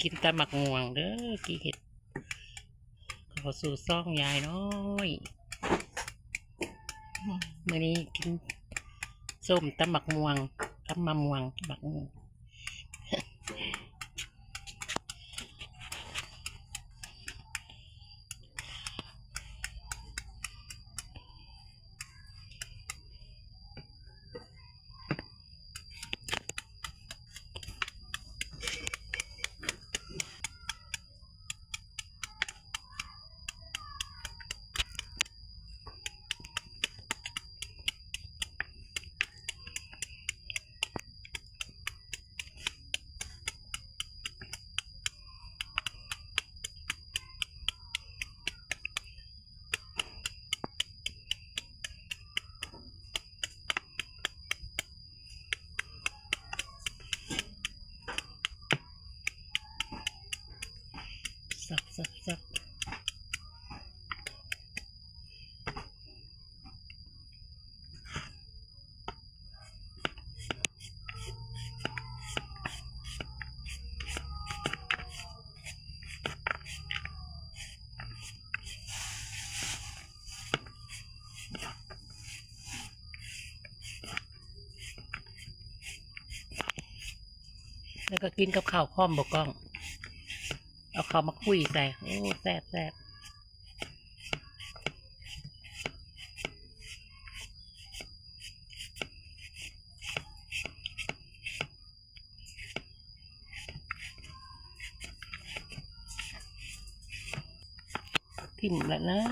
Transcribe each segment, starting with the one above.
ກິນຕຳໝາກມ່ວງເດີ ກີເຮັດ ເຂົ້າສູ່ຊ່ອງຍາຍນ້ອຍ. ມື້ນີ້ກິນສົ້ມຕຳໝາກມ່ວງ ຕຳໝາກມ່ວງ ໝາກມ່ວງ. ສັບ ສັບ ສັບ. ແລ້ວກໍກິນກັບເຂົ້າພ້ອມບໍ່ກ້ອງ? ເອົາເຂົ້າມາຄຸຍໃສ່ ໂອ້ ແຊບໆ. ຖິ້ມລະນ້ຳ.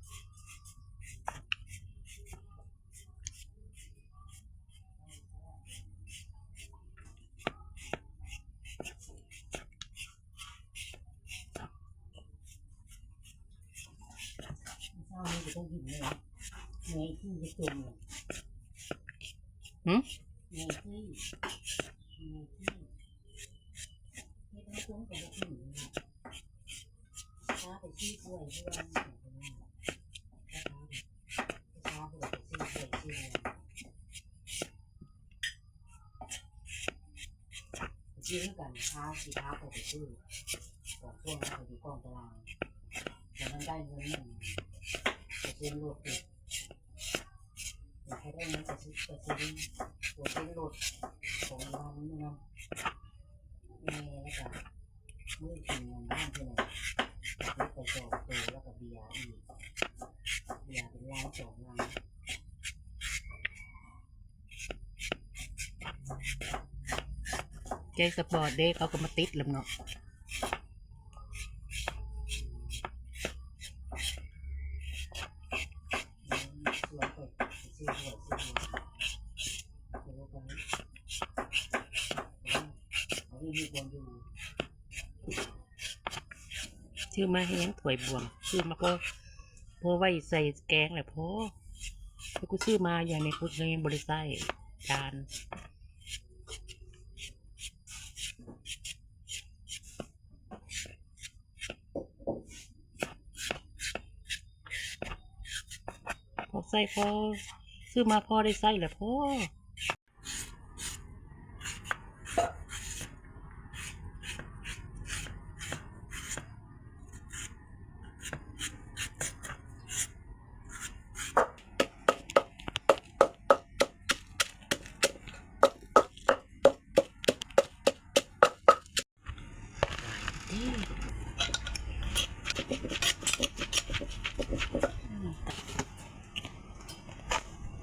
ຫື? ຊື້ຄືກັນ ພາ ຊິພາຂ້ອຍໄປຊື້ ຕອນຊ່ວງນັ້ນຂ້ອຍຢູ່ກອງຕະລາງ ຕອນນັ້ນໄດ້ເງິນນັ້ນ ໄປເຊັນລົດຕິດ ຢາກໃຫ້ໄດ້ເງິນໄປຊື້ ໄປຊື້ ໄປເຊັນລົດຂອງອີ່ຫ້ານີ້ນຳ ແມ່ ແລ້ວກະມື້ກິນເງິນບ້ານເທື່ອໜຶ່ງ ກະຕິດໄປສອງໂຕ ແລ້ວກະເບຍອີກ ເບຍເປັນລັງສອງລັງ. ໃຈສະປອດເດ້ ເຂົາກໍມາຕິດແລ້ວເນາະ. ຊື້ມາໃຫ້ຫຍັງຖ້ວຍບ່ວງ ຊື້ມາພໍ ພໍໄວ້ໃສ່ແກງແຫຼະພໍ ແຕ່ກູຊື້ມາຢ່າງນີ້ ກູຍັງບໍ່ໄດ້ໃຊ້ຈານ. ພໍໃຊ້ພໍ ຊື້ມາພໍໄດ້ໃຊ້ແຫຼະພໍ.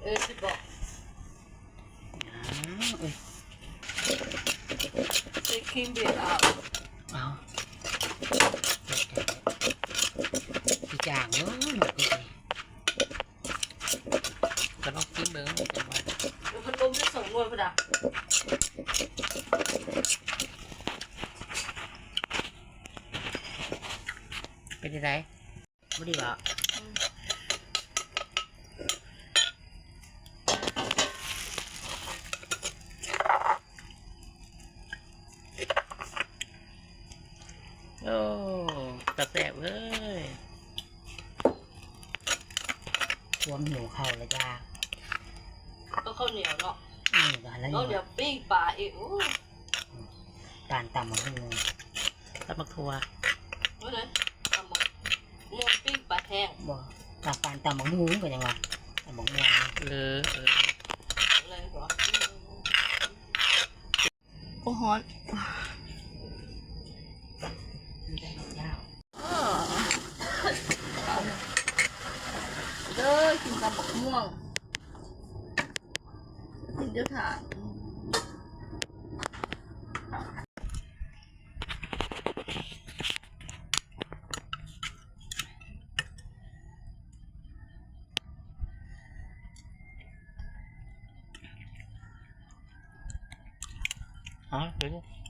ເອີ ຊິບອກ ອ້າວ ເອີຍ ໃສ່ຄຣີມເບດອາວ ເອົາ ຊິຈາງເບິ່ງເນາະ ກໍລອງກິນເບິ່ງ ເປັນຫວັດ ເອີ ພັດລົມໄດ້ສອງໜ່ວຍພຸ້ນນະ ເປັນຈັ່ງໃດ? ບໍ່ດີບໍ່? ອືມ ໂອ້ ຕາແຊບເອີຍ. ຄວາມຫິວເຂົ້າລະຢາກ ຕ້ອງເຂົ້າໜຽວເນາະ ອືມ ກໍຫັ້ນລະ ເຂົ້າໜຽວ ໜຽວປີ້ງປາອີກ ໂອ້ຍ ປານຕຳບັກຫຸ່ງ ຕຳບັກຖົ່ວ ວ່ານັ້ນ ຕຳບັກມ່ວງປີ້ງປາແຫ້ງ ບໍ່ ຕຳ ປານຕຳບັກຫຸ່ງກໍຍັງວ່າ ຕຳບັກມ່ວງ ເລີ ເອີ ເລີ ໂອ້ ຮ້ອນ ເດີ ກິນຕຳບັກມ່ວງ ກິນຢູ່ຖານ ເອົາ ເດີ.